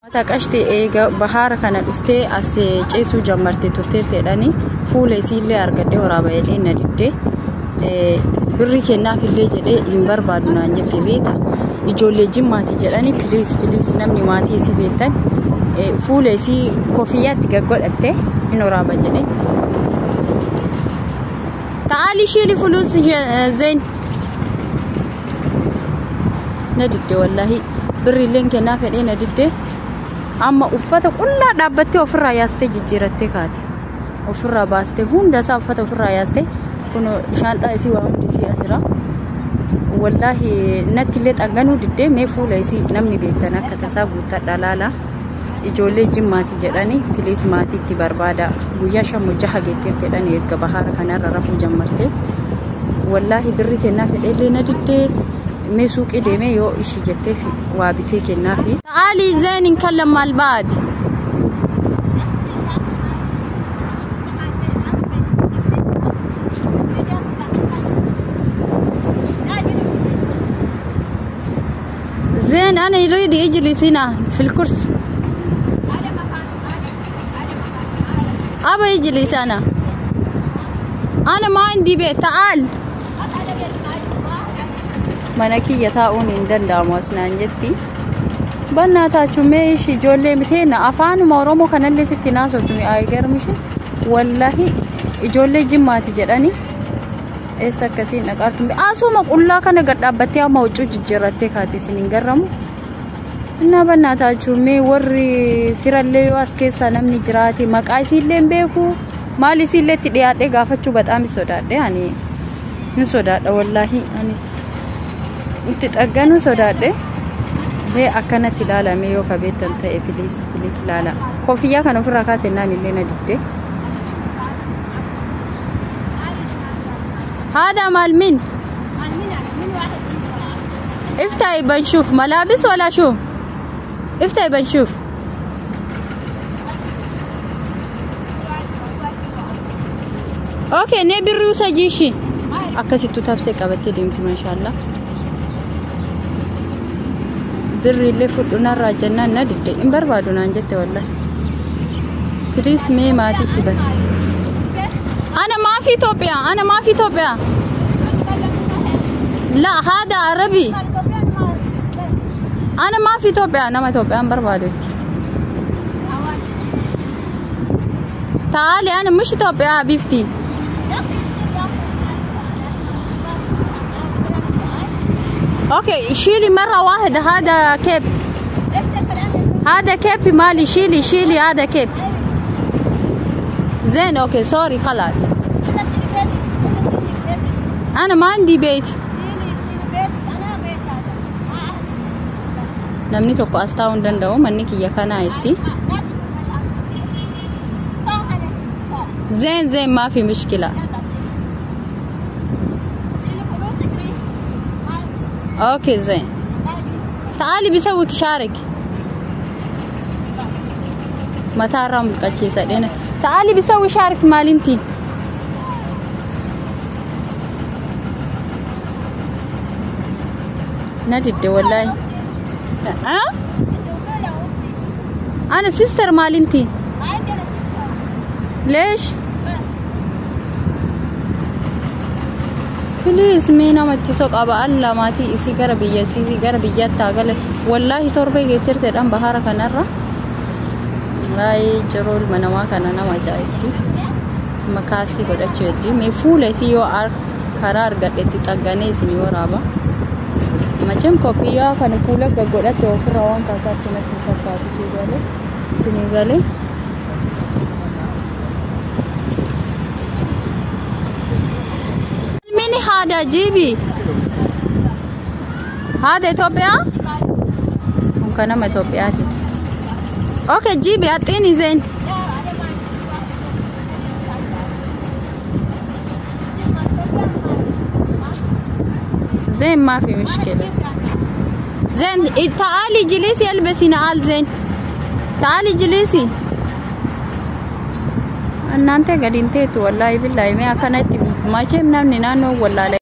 Mata qashti eega bahaara kana dhuftee as ceesuu jammarte turteerteedhani fuula isiillee argadhee waraaba jedhee na diddee birri kennaafillee jedhee hin barbaadu naan jette beeta. Ijoollee Jimmaati jedhani, please, please, namni maatii isii beektan fuula isii kofiyyaatti gaggodhatte hin waraaba jedhee. تعالي شيلي فلوس زين. Na didde, wallahi birri illeen kennaa fedhee na didde. Amma uffata qullaa dhaabbattee ofirraa yaastee jijjiirattee kaate. Ofirraa baastee hunda isaa uffata ofirraa yaastee kun shaanxaa isii waa hundi isii asira. Wallahi natti illee xagganuu diddee. Mee fuula isii namni beektan akka tasaa guuttadha laala. Ijoollee Jimmaati jedhani, please, maatiitti barbaada. Guyyaa 5 jaha geetteerteedhaan erga bahaara kanarra rafuu jammarte. Wallaahi birri kennaa fedheellee na diddee. Mee suuqii deemee yoo ishii jetteef waa bitee kennaafi. تعالي زين نكلم مع بعض. زين، انا يريد يجلس هنا في الكرسي، ابى يجلس. انا ما عندي بيت، تعال. Mana kiyya taa'uun hin danda'amu as naan jetti. Bannaataachu mee ishii ijoollee miteena afaanuma Oromoo kanallee sitti naasoftu mi'aayi garmishi. Wallahi ijoollee Jimmaati jedhani eessa akkasiin dhaqaartu asuma qullaa kana gad dhaabbattee amma huccuu jijjiirrattee kaate isin hin garramu. Innaa bannaataachu mee warri firallee yoo as keessaa namni jiraate maqaa isiillee hin beeku, maal isiillee itti dhiyaadhee gaafachuu baxaami sodaadhe. Ani hin sodaadha, wallaahi ani itti xagganuu sodaadhe. Mee akkanatti ilaalame yoo kabeettan ta'e, please, please, ilaala. Koffiyyaa kan ofirraa kaasennaan illee na didde. هذا مال مين؟ افتحي بنشوف ملابس ولا شو؟ افتحي بنشوف. Okay, nee birrii usajiishi. Akkasittuu tabsee qabattee deemti, maashaallah. Birri illee fudhu narraa jennaan na didde, hin barbaadu naan jette wallahi. Please, mee maatiitti bari. أنا ما في إثيوبيا، أنا ما في إثيوبيا. لا، هذا عربي. أنا ما في إثيوبيا، nama Itoophiyaan barbaadutti. تعالي، أنا مش إثيوبيا حبيبتي. Okay، شيلي مرة واحدة. هذا كيب، هذا كيب مالي، شيلي شيلي، هذا كيب زين. Okay، sorry، خلاص، انا ما عندي بيت. Namni tokko as taa'uu hin danda'u, manni kiyya kanaa itti. زين زين، ما في مشكلة. Okay، زين، تعالي بسوي شعرك. Mataarraa mulqachiisa dheena. تعالي بسوي شعرك مال انتي. Na didde wallahi. أه؟ أنا sister مال انتي. ليش؟ Please, mee namatti soqaba alla maatii isii gara biyya isii gara biyyaatti haa gale. Wallaahi torbee geettirteedhaan bahara kanarra. Waa'ee jiruu ilma namaa kana nama ajaa'ibdi. Makaasii godhachuu heddi. Mee fuula isii yoo karaa argadhetti xagganee isin waraaba. Machem koffiyyaa kana fuula gaggodhatte ofirraa waan kaasaatti natti hin fakkaatu sii galee. Isinii galee. من هذا جيبي هذا إثيوبيا ممكن nama Itoophiyaati. Okay، جيبي، اعطيني زين. زين، ما في مشكلة. زين، تعالي جلسي، البسي نعال. زين، تعالي جلسي. እናንተ gadi hin teettu, wallaahi billaahi. Mee akkanatti machem namni naannoo wallaalee.